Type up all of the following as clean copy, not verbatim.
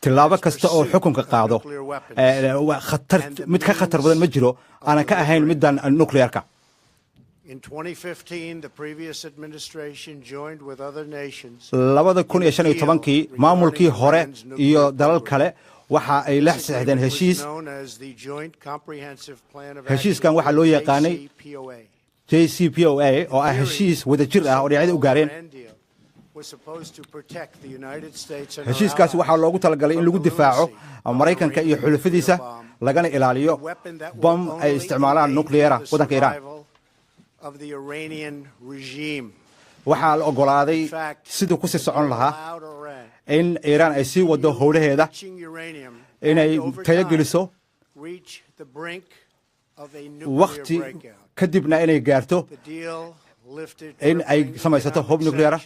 Tillaabo kasta oo xukunka qaado khatar mid ka khatar badan ma jiro aanan ka ahayn middan nuclearka. In 2015, the previous administration joined with other nations 2015-kii maamulkii hore iyo dalal kale waxa ay la saxiixdeen heshiis. Heshiiskan waxaa loo yaqaanay JCPOA, oo ah heshiis wadajir ah oo dhinacyada u gaareen. Heshiiskaasi waxaa loogu talagalay in lagu difaaco Maraykanka iyo xulafadiisa, lagana ilaaliyo bam ay isticmaalaan nucleara waddanka Iiraan. Waxaa la oggolaaday siduu ku sii socon lahaa in Iiraan ay sii waddo howlaheeda inay tayogeliso, wakhti kadibna inay gaarto in ay samaysato hub nucleara.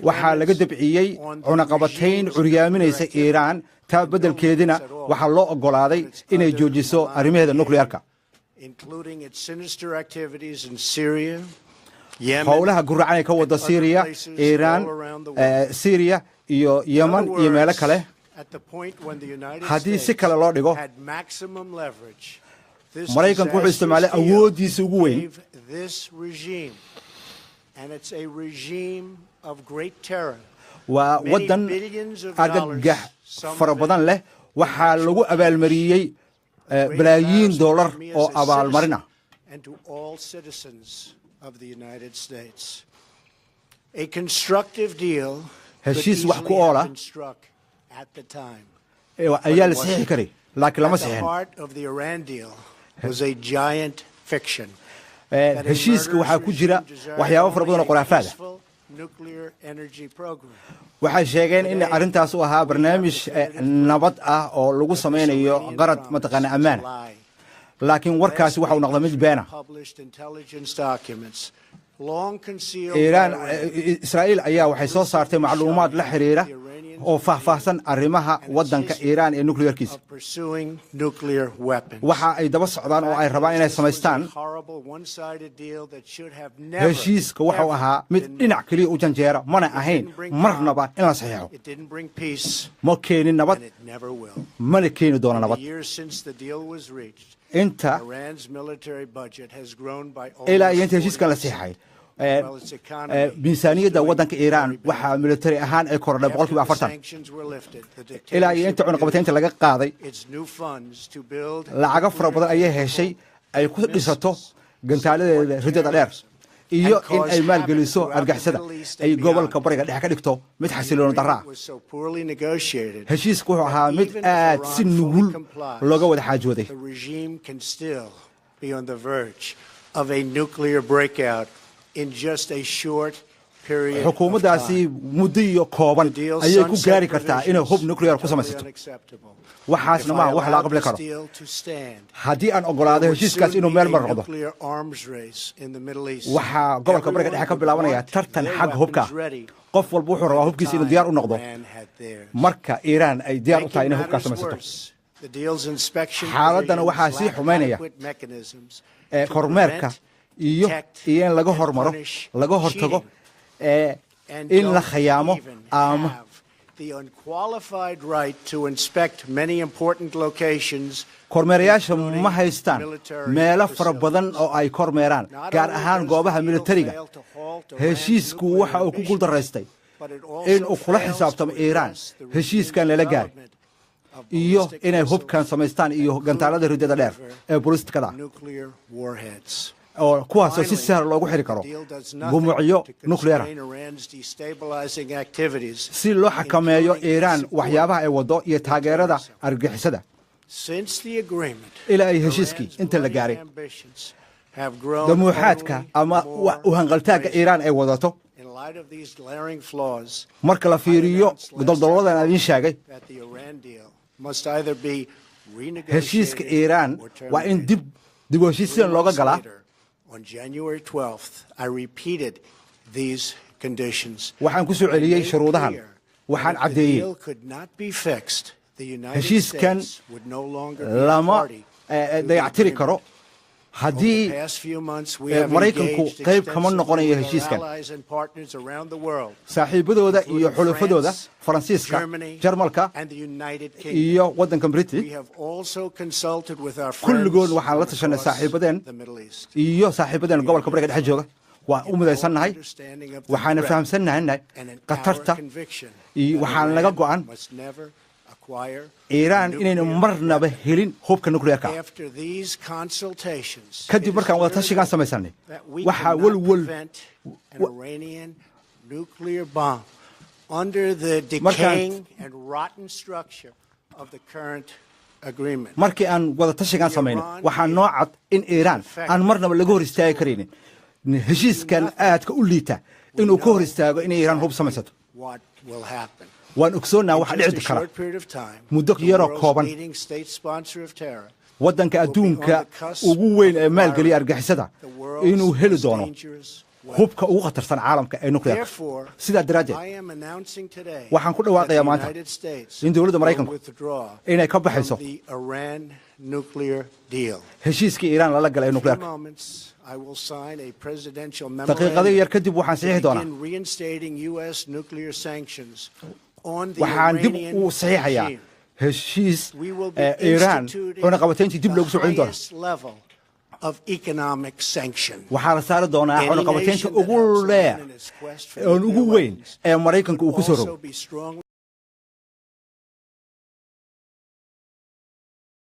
Waxaa laga dabciyey cunaqabatayn curyaaminaysa Iiraan, taa beddelkeedina waxaa loo oggolaaday inay joojiso arrimaheeda nuclearka, howlaha guracan ay ka wado Syriya, Iiraan, Syriya iyo Yeman iyo meelo kale. Haddii si kale loo dhigo, Maraykanku wuxuu isticmaalay awooddiisa ugu weyn. Waa waddan argagax fara badan leh. Waxaa lagu abaalmariyey balaayiin dollar oo abaalmarin ah. Heshiis wax ku ool ah ayaa la saxiixi karay, laakiin lama saxiixin. Heshiiska waxaa ku jira waxyaabo fara badan oo khuraafaada. Waxay sheegeen in arrintaas u ahaa barnaamij nabad ah oo lagu samaynayo qarad mataqaana ammaana, laakiin warkaasi waxa uu noqda mid beena. Iiraan, Israa'iil ayaa waxay soo saartay macluumaad la xiriira oo faahfaahsan arrimaha waddanka Iiraan ee nuclearkiisa. Waxa ay daba socdaan oo ay rabaan inay samaystaan. Heshiiska waxau ahaa mid dhinac keliya u janjeera, mana ahayn marnaba in la saxiixo. Ma keenin nabad, mana keeni doono nabad. Inta ilaa iyo inta heshiiskan la saxiixay, miisaaniyadda waddanka Iiraan waxaa military ahaan ay korodhay 40%. Ilaa iyo inta cunaqabataynta laga qaaday, lacago fara badan ayay heshay ay ku dhisato gantaaladeeda riddada dheer iyo in ay maalgeliso argixisada, ay gobolka Bariga Dhexe ka dhigto mid xasiloon darra ah. Heshiisku wuxuu ahaa mid aad si nugul looga wada xaajooday. Xukuumaddaasi muddo iyo kooban ayay ku gaari kartaa inay hub nuclear ku samaysato. Waxaasna maaha wax la aqbali karo. Haddii aan oggolaado heshiiskaas inuu meel mar noqdo, waxaa gobolka Bariga Dhexe ka bilaabanaya tartan xagga hubka ah. Qof walba wuxuu rabaa hubkiisa inuu diyaar u noqdo marka Iiraan ay diyaar u tahay inay hubkaas samaysato. Xaaladdana waxaa sii xumaynaya kormeerka iyo in laga hormaro, laga hortago in la khayaamo ama kormeerayaasha ma haystaan meelo fara badan oo ay kormeeraan, gaar ahaan goobaha militariga. Heshiisku waxa uu ku guuldaraystay in uu kula xisaabtamo Iiraan heshiiskan lala gaaray iyo inay hubkan samaystaan iyo gantaalada riddada dheer ee bulistikada, oo kuwaasoo si sahal loogu xiri karo gumucyo nucleara. Si loo xakameeyo Iiraan waxyaabaha ay waddo iyo taageerada argagixisada, ilaa ay heshiiskii inta la gaaray, damuuxaadka ama u hanqaltaagga Iiraan ay wadato. Marka la fiiriyo doldololadan aan idiin sheegay, heshiiska Iiraan waa in dib u heshiis sidan looga galaa. Waxaan ku soo celiyey shuruudahan, waxaan caddeeyey heshiiskan lama dayactiri karo. Haddii Maraykanku qayb kama noqonayo heshiiskan, saaxiibadooda iyo xulafadooda Faransiiska, Jarmalka iyo waddanka Britain kulligood waxaan la tashanay saaxiibadeen iyo saaxiibadeen gobolka Bariga Dhexe jooga. Waan u midaysannahay, waxaana fahamsannahay khatarta iyo waxaan naga go'an Iiraan inaynu marnaba helin hubka nuclearka. Kadib markaan wada tashigaan samaysanay, waxaa welwel markii aan wada tashigaan samaynay, waxaa noo cad in Iiraan aan marnaba laga hor istaagi karaynin heshiiskan aadka u liita inuu ka hor istaago inay Iiraan hub samaysato. Waan ogsoonnaa waxa dhici kara muddo yaroo kooban. Waddanka adduunka ugu weyn ee maalgeliya argagixisada inuu heli doono hubka ugu khatarsan caalamka ee nuclearka. Sidaa daraaddeed, waxaan ku dhawaaqayaa maanta in dowladda Maraykanku inay ka baxayso heshiiskii Iiraan lala galay ee nuclearka. Daqiiqado yar kadib waxaan saxiixi doonaa, waxaan dib u saxiixayaa heshiis Iiraan cunaqabatayntii dib loogu soo celin doona. Waxaa la saari doonaa cunaqabataynta ugu dheer oon ugu weyn ee Maraykanka uu ku soo rogo.